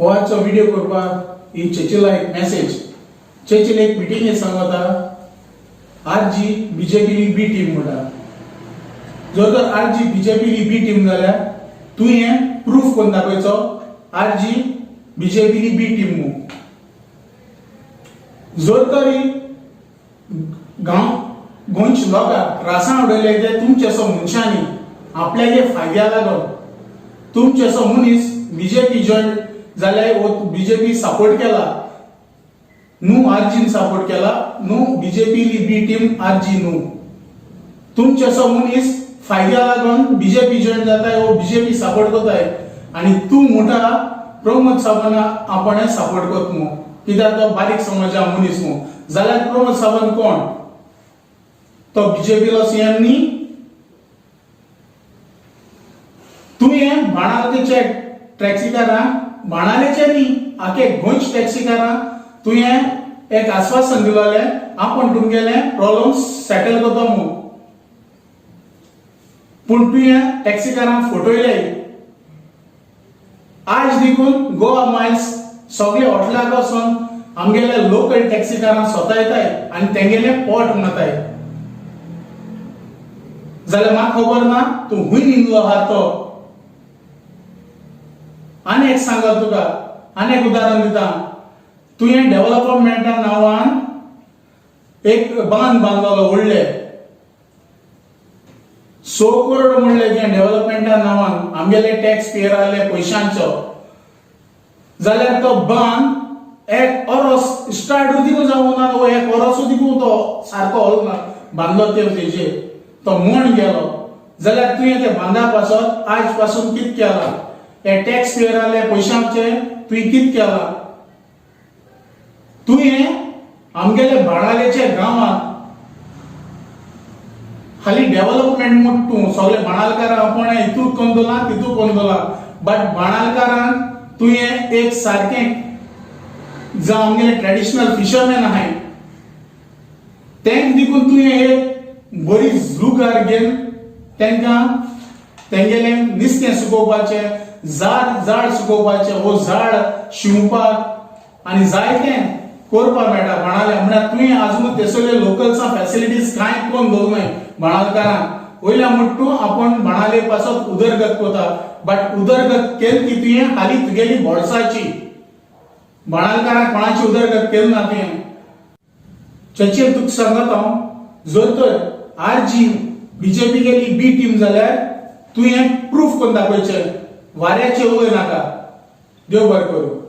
हो आजचो व्हिडिओ करपाक ही चर्चिला एक मॅसेज. चर्चिल एक मिटिंगेक सांगता आर जी बीजेपीली बी टीम म्हणटा. जर तर आर जी बीजेपीली बी टीम जाल्यार तूं हें प्रूफ करून दाखयचो आर जी बीजेपीली बी टीम म्हूण. जर तरी गांव गोंयच्या लोकांक त्रासान उडयले ते तुमचे असो मनशांनी आपल्यागे फायद्या लागून. तुमचे असो मनीस बीजेपी जॉयन जाल्यार वो बीजेपी सपोर्ट केला न्हू, आरजीन सपोर्ट केला न्हू, बीजेपी बी टीम आरजी न्हू. तुमचे असो मनीस फायद्या लागून बीजेपी जॉयन जाताय वो बीजेपी सपोर्ट करताय आनी तूं म्हणटा प्रमोद सावंत आपणे सपोर्ट करत मू, कित्याक तो बारीक समाजा मनीस मू. जाल्यार प्रमोद सावंत कोण? तो बीजेपीलो सीएम न्ही? तुवें बाणावलेचे टॅक्सीकारांक, बाणावलेचे न्ही, आखे गोंयचे टॅक्सीकारांक तुवें एक आस्वासन दिलोलें, आपूण तुमगेलें प्रॉब्लम सेटल करता म्हूण. पूण तुवें टॅक्सीकारांक फटयले. आज देखून गोवा मायल्स सगळे हॉटेलाक वचून आमगेले लोकल टॅक्सीकारांक सोतायताय आनी तेंगेले पोट मारताय. जाल्यार म्हाका खबर ना तूं खूंय न्हिदलो आहा तो. आनी एक सांगता तुका, आनी एक उदाहरण दिता. तुवें डेव्हलपमेंटा नांवान एक बांद बांदलो व्हडले, 6 करोड म्हणले तुवें डेव्हलपमेंटा नांवान आमगेले टॅक्स पेयराले पयशांचो. जाल्यार तो बांद एक ओरोस स्टार्ट दिकून जावंक ना, वो एक ओरोस दिकून तो सारको हल ना बांदलो ते तेजेर तो म्हण गेलो. जाल्यार तुवें ते बांदा पासत आज पासून कित केला? हे टॅक्स पेयराले पयशांचे तुवें कित केला? तुवें आमगेले बाणालेच्या गांवांत हाली डेव्हलपमेंट म्हूण तूं सगळे बाणालकारां आपण हितूक कोन दवरला, तितूक कोन दवरला, बट बाणालकारांक तुवें एक सारकें जावं आमगेले ट्रेडिशनल फिशरमॅन आहाय तेंक देखून तुवें एक बरी जुगार घेवन तेंकां तेंगेलें नुस्तें सुकोवपाचें, झाड झाड सुकोवपाचें वो झाड शिंवपाक आनी जायतें करपाक मेळटा बाणाले. म्हळ्यार तुवें आजून तेसले लोकल्सां फॅसिलिटीज कांय करून दवरूंक बाणालकारांक. वयल्या म्हण तूं आपूण बाणाले पासत उदरगत करता, बट उदरगत केली ती तुवें हाली तुगेली बोल्साची. बाणालकारांक कोणाची उदरगत केली ना तुवें. चर्चील, तुका सांगत हांव, जर तर आर जी बीजेपी गेली बी टीम जाल्यार तुवें प्रूफ करून दाखयचें, वाऱ्याचें उलय नाका. देव बरें करूं.